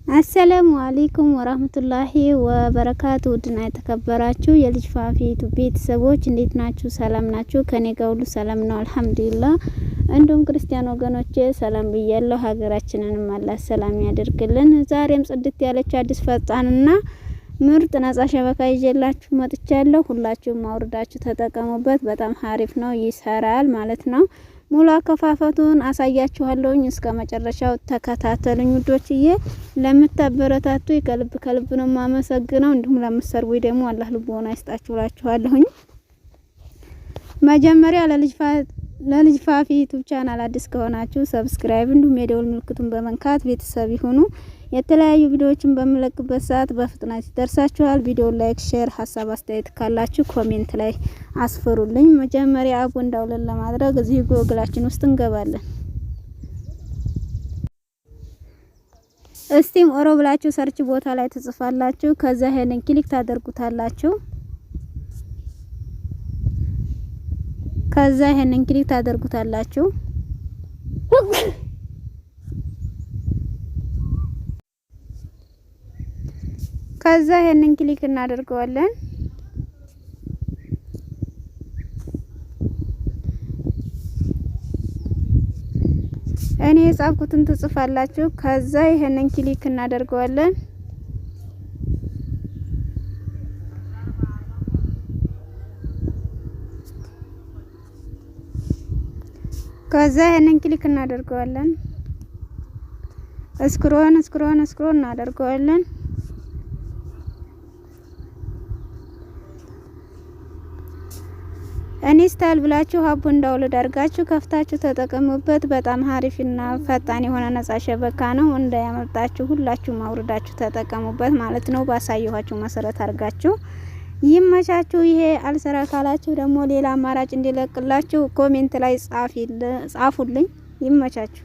السلام عليكم ورحمة الله وبركاته። ውድና የተከበራችሁ የልጅ ፋፊ ዩቲዩብ ቤተሰቦች እንዴት ናችሁ? ሰላም ናችሁ? ከኔ ጋር ሁሉ ሰላም ነው الحمد لله። እንዲሁም ክርስቲያን ወገኖቼ ሰላም ብያለሁ። ሀገራችንንም አላህ ሰላም ያደርግልን። ዛሬም ጽድት ያለች አዲስ ፈጣንና ምርጥ ነጻ شبكة ይዤላችሁ መጥቻለሁ። ሁላችሁም አውርዳችሁ ተጠቀሙበት። በጣም ሀሪፍ ነው፣ ይሰራል ማለት ነው። ሙሉ አከፋፈቱን አሳያችኋለሁኝ። እስከ መጨረሻው ተከታተሉኝ ውዶችዬ። ለምታበረታቱ ከልብ ከልብ ነው የማመሰግነው። እንዲሁም ለምትሰርቡኝ ደግሞ አላህ ልቦና ይስጣችሁ እላችኋለሁኝ። መጀመሪያ ለልጅ ፋፊ ዩቲዩብ ቻናል አዲስ ከሆናችሁ subscribe እንዲሁም የደውል ምልክቱን በመንካት ቤተሰብ ይሁኑ። የተለያዩ ቪዲዮዎችን በምለቅበት ሰዓት በፍጥነት ይደርሳችኋል። ቪዲዮ like፣ share፣ ሀሳብ አስተያየት ካላችሁ comment ላይ አስፈሩልኝ። መጀመሪያ app ኡን download ለማድረግ እዚህ ጎግላችን ውስጥ እንገባለን። እስቲም ኦሮ ብላችሁ search ቦታ ላይ ትጽፋላችሁ። ከዛ ይሄንን click ታደርጉታላችሁ። ከዛ ይሄንን click ታደርጉታላችሁ። ከዛ ይሄንን click እናደርገዋለን። እኔ የጻፍኩትን ትጽፋላችሁ። ከዛ ይሄንን click እናደርገዋለን። ከዛ ይሄንን click እናደርገዋለን። scroll scroll scroll እናደርገዋለን። Install ብላችሁ app ኡን download አድርጋችሁ ከፍታችሁ ተጠቀሙበት። በጣም ሀሪፍና ፈጣን የሆነ ነጻ شبكة ነው፣ እንዳያመልጣችሁ። ሁላችሁም አውርዳችሁ ተጠቀሙበት ማለት ነው። ባሳየኋችሁ መሰረት አድርጋችሁ ይመቻችሁ። ይሄ አልሰራ ካላችሁ ደግሞ ሌላ አማራጭ እንዲለቅላችሁ comment ላይ ጻፉልኝ። ይመቻችሁ።